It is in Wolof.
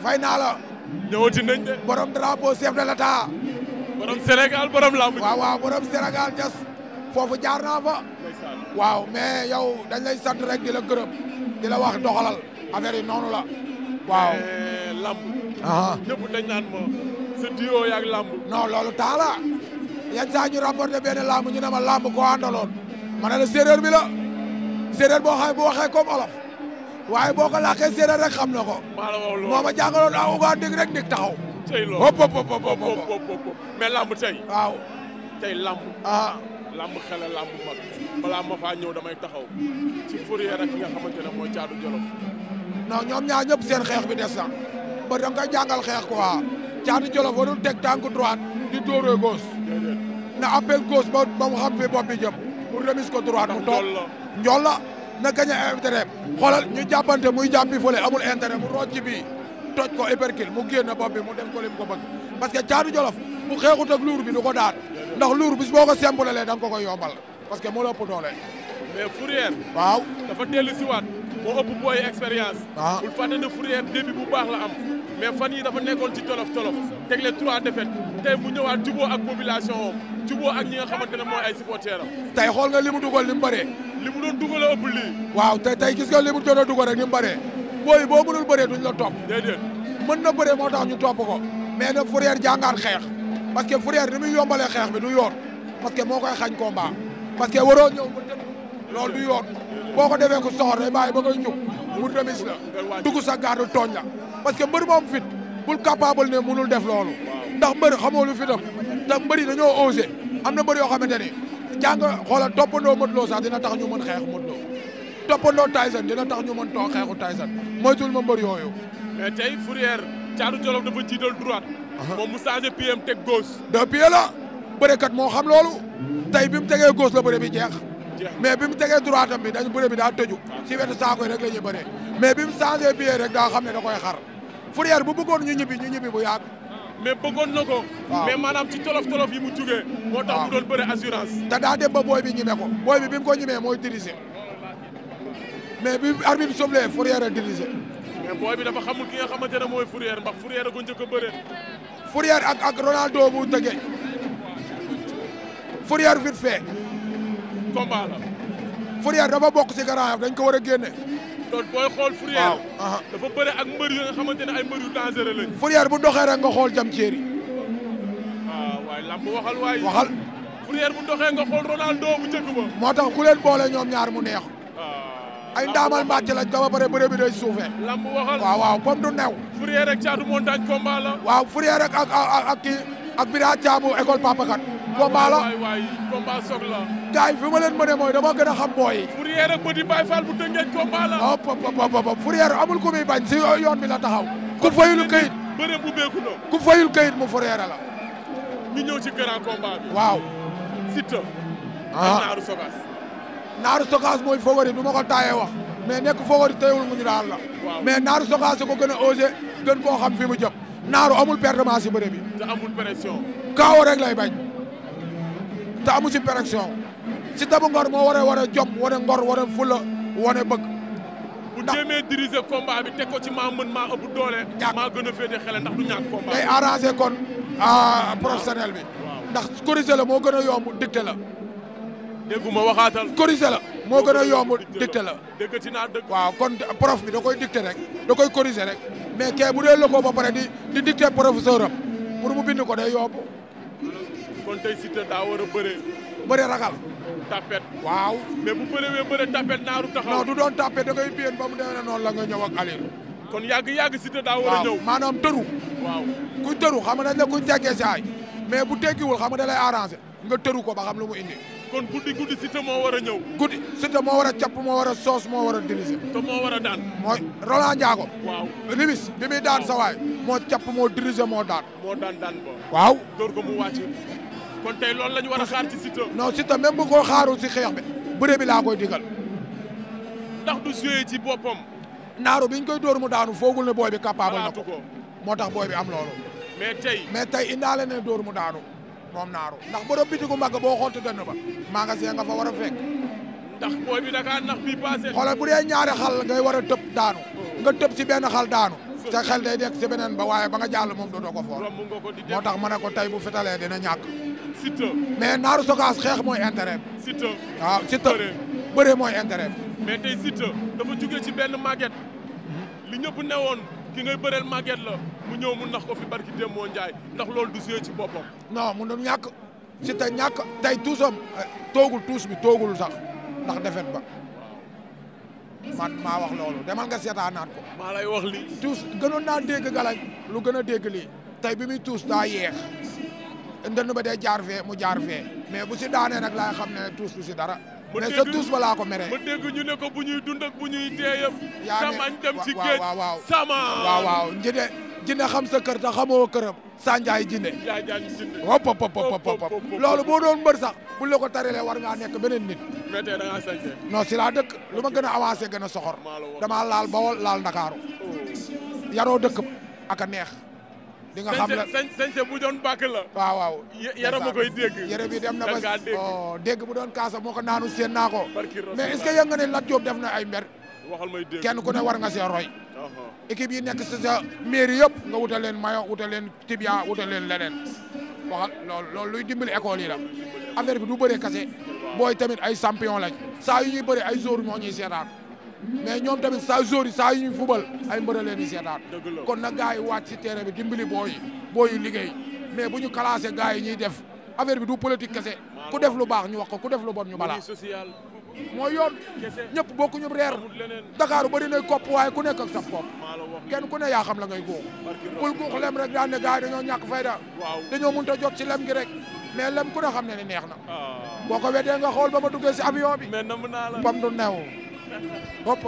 fay naa la. ñëwati nañ de. borom drapeau chef de l'État. borom Sénégal borom lamb. waaw waaw borom Sénégal jas foofu jaar naa fa. waaw mais yow dañ lay sant rek di la gërëm di la wax doxalal affaire yi noonu la. waaw lamb. ñëpp dañ naan ma sa duo yaag lamb. non loolu temps la yenn saa ñu rapporté benn lamb ñu ne ma lamb koo àndaloon ma ne la séeréer bi la séeréer boo xam bu waxee comme olof waaye boo ko làkkee séeréer rek xam na ko. moo ma jàngaloon uga dig rek dig taxaw. tey loolu hop hop hop mais lamb tey. waaw tey lamb. lamb xele lamb mag balaa ma faa ñëw damay taxaw ci Fourrière ak ki nga xamante ne mooy Caatu Jolof. non ñoom ñaar ñëpp seen xeex bi des na ba da nga koy jàngal xeex quoi Caatu Jolof warul teg tànku droite di dóoree gauche na appel gauche ba mu xam fi bopp bi jëm pour remise ko droite mu toog njool la na gañ a intérêt xoolal ñu jàppante muy jàppi fële amul intérêt mu rocc bi toj ko hypercule mu génn bopp bi mu def ko lim ko bëgg parce que Caatu Jolof bu xeexut ak luur bi du ko daan ndax luur bis boo ko simplalee da nga ko koy yombal parce que moo la ëpp doole. mais Fourrière. waaw dafa dellu si waat moo ëpp booy expérience. bul fàtte ne Fourrière début bu baax la am mais fan yi dafa nekkoon ci tolof tegle 3 défaites tey mu ñëwaat juboo ak population am juboo ak ñi nga xamante ne mooy ay supporters am. tey xool nga li mu dugal li mu bëree. li mu doon dugal a ëpp lii. waaw tey gis nga li mu doon dugal rek ni mu bëree booy boo mënul bëree duñ la topp. déedéet mën na bëree moo tax ñu topp ko mais nag Fourrière jàngaat xeex parce que Fourrière ni muy yombalee xeex bi du yoon parce que moo koy xañ combat parce que waroo ñëw ba tëdd loolu du yoon boo ko defee ko soxor day bàyyi ba koy jóg mu remise la dugg sa garde tooñ la parce que mbër moom fit bul capable ne mënul def loolu ndax mbër xamoo lu fitam te mbër yi dañoo osé am na mbër yoo xamante ni jàng xoolal toppandoo Modou Lo sax dina tax ñu mën xeexu Modou Lo toppandoo Tyson dina tax ñu mën toog xeexu Tyson moytul ma mbër yooyu. mais tey Fourrière Caatu Jolof dafa jiital droite. moom mu changé pied am teg gauche. 2 pieds la bërekat moo xam loolu tey bi mu tegee gauche la bëre bi jeex mais bi mu tegee droite am bi dañu bëre bi daa tëju ci wetu saako yi rek la ñuy bëree mais bi mu changé pied rek daa xam ne da koy xar Fourrière bu bëggoon ñu ñibbi bu yàgg. mais bëggoon na ko. mais maanaam ci tolof yi mu jugee. moo tax mu doon bëre assurance. te daa dem ba booy bi ñime ko booy bi mu ko ñimee mooy dirigé mais bi arbitre bi soufflé Fourrière a dirigé. mais booy bi dafa xamul ki nga xamante ne mooy Fourrière ndax Fourrière a ko njëkk a bëre. Fourrière ak Ronaldo bu tëggee Fourrière vite fait. combat la. Fourrière dafa bokk ci Grand Yoff dañ ko war a génne. donc booy xool Fourrière. dafa bëre ak mbër yu nga xamante ne ay mbër yu dangereux lañ. Fourrière bu doxee rek nga xool jam ceeri. waaye lamb waxal waay. waxal. Fourrière bu doxee nga xool Ronaldo bu njëkk ba. moo tax ku leen boole ñoom ñaar mu neex. ay ndaamal mbàcc lañ ko ba pare bëre bi day suufee. lamb waxal waaw comme du new. Fourrière ak Caatu Montagne combat la. waaw Fourrière ak kii ak Bira Thiamu école Papakat. combat la waay combat soog la. gars yi fi ma leen mënee mooy dama gën a xam booy yi. Fourrière ak Petit Baye Fall bu tëngeej combat la. hop Fourrière amul ku muy bañ si yoon bi la taxaw. ku fayul këyit. bëre bu beeku na. ku fayul këyit mu Fourrière la. ñu ñëw ci grand combat bi. waaw. Siteu. Naaru Sogas. Naaru Sogas mooy favori du ma ko taayee wax mais nekk favori teewul mu ñu daal la. mais Naaru Sogas ko gën a osé gën koo xam fi mu jëm. Naaru amul pertement si bëre bi. te amul pression. kaaw rek lay bañ. te amul si pression. Siteu bu ngor moo war a jom wane ngor wane fula wane bëgg. bu jéemee diriger combat bi teg ko ci maa mën maa ëpp doole. maa gën a féete xele ndax du ñàkk combat. day arrangé kon professionnel bi. ndax corrigé la moo gën a yomb dicté la. dégguma waxaatal. corrigé la moo gën a yomb dicté la. déggati naa dëgg. waaw kon prof bi da koy dicté rek da koy corrigé rek mais kee bu dee lëkkoo ba pare di dicté professeur am pour mu bind ko day yomb. kon tey Siteu daa war a bëree. bëre ragal. tapet. waaw mais bu bëree bëre tapet Naaru taxaw. non du doon tapet da ngay bien ba mu demee noonu la nga ñëw ak Aliou. kon yàgg Siteu daa war a ñëw. maanaam tëru. waaw kuy tëru xam nga dañ la kuy teggee si ay mais bu teggiwul xam nga da lay arrangé nga tëru ko ba xam lu mu indi. kon guddi Siteu moo war a ñëw. guddi Siteu moo war a capp moo war a soos moo war a diriger. te moo war a daan. mooy Roland Ndiago. waaw Limis bi muy daan sawaay moo capp moo diriger moo daan. moo daan ba. waaw. door ko mu wàcc. kon tey loolu la ñu war a xaar ci Siteu. non Siteu même bu ko xaarul si xeex bi bëre bi laa koy digal. ndax du joué ci boppam. Naaru biñ koy dóor mu daanu foogul ne booy bi capable na ko ko. moo tax booy bi am loolu. mais tey indaale ne dóor mu daanu moom Naaru ndax borom bitigu mbagg boo xool te dënn ba magasin nga fa war a fekk. ndax booy bi da kaa nax bii passé. xoolal bu dee ñaari xal ngay war a tëb daanu. nga tëb si benn xal daanu. sa xel day dekk si beneen ba waaye ba nga jàll moom dootoo ko fool moo tax ma ne ko tey bu fetalee dina ñàkk Siteu mais Naaru Sogas xeex mooy intérêt Siteu waaw Siteu bëree mooy intérêt mais tey Siteu dafa jóge ci benn màgget li ñëpp newoon ki ngay bëreel màgget la mu ñëw mu nax ko fi barki Demba Ndiaye ndax loolu du suyee ci boppam non mu doon ñàkk Siteu ñàkk tey tuusam toogul tuus bi toogul sax ndax defet ba man maa wax loolu demal nga seetaanaat ko maa lay wax lii tuus gënoon naa dégg galañ lu gën a dégg lii tey bi muy tuus daa yeex ndënd ba day jaar fee mu jaar fee mais bu si daanee nag laay xam ne tuus du si dara mais sa tuus ba laa ko meree ma dégg ñu ne ko bu ñuy dund ak bu ñuy dee yëpp yaa ne samañ dem ci géej waaw sama waaw jinde xam sa kër te xamoo këram sanjaay jinde hop loolu boo doon mbër sax buñ la ko tarilee war ngaa nekk beneen nit mais tey da ngaa sañse non si laa dëkk lu ma gën a avancé gën a soxor damaa laal Bawol laal Ndakaaru yaroo dëkk ak a neex di nga xam la sañse bu doon bàkk la waaw yaram ma koy dégg yére bi dem na ba dégg bu doon kaasa moo ko naanu seen naa ko mais est-ce que yëg nga ne Lat Diop def na ay mber waxal may dégg kenn ku ne war nga see roy équipe yi nekk si sa mairie yëpp nga wutal leen mayo wutal leen tibia wutal leen leneen waxal loolu luy dimbali école yi la affaire bi du bëre kase booy tamit ay champion lañ saa yu ñuy bëre ay joueurs moo ñuy seetaan mais ñoom tamit saa joueurs yi saa yu ñuy fubal ay mbër leen di seetaan kon nag gars yi wàcc si terrain bi dimbali booy yi liggéey mais bu ñu classé gars yi ñuy def affaire bi du politique kese ku def lu baax ñu wax ko ku def lu bon ñu balaa mooy yoon ñëpp bokku ñu reer Dakar bari na kopp waaye ku nekk ak sa kopp kenn ku ne yaa xam la ngay góox bul góox lem rek daan ne gars yi dañoo ñàkk fayda dañoo mënut a jot ci lem gi rek mais lem ku ne xam ne ni neex na boo ko weddee nga xool ba ma duggee si avion bi pam du new hop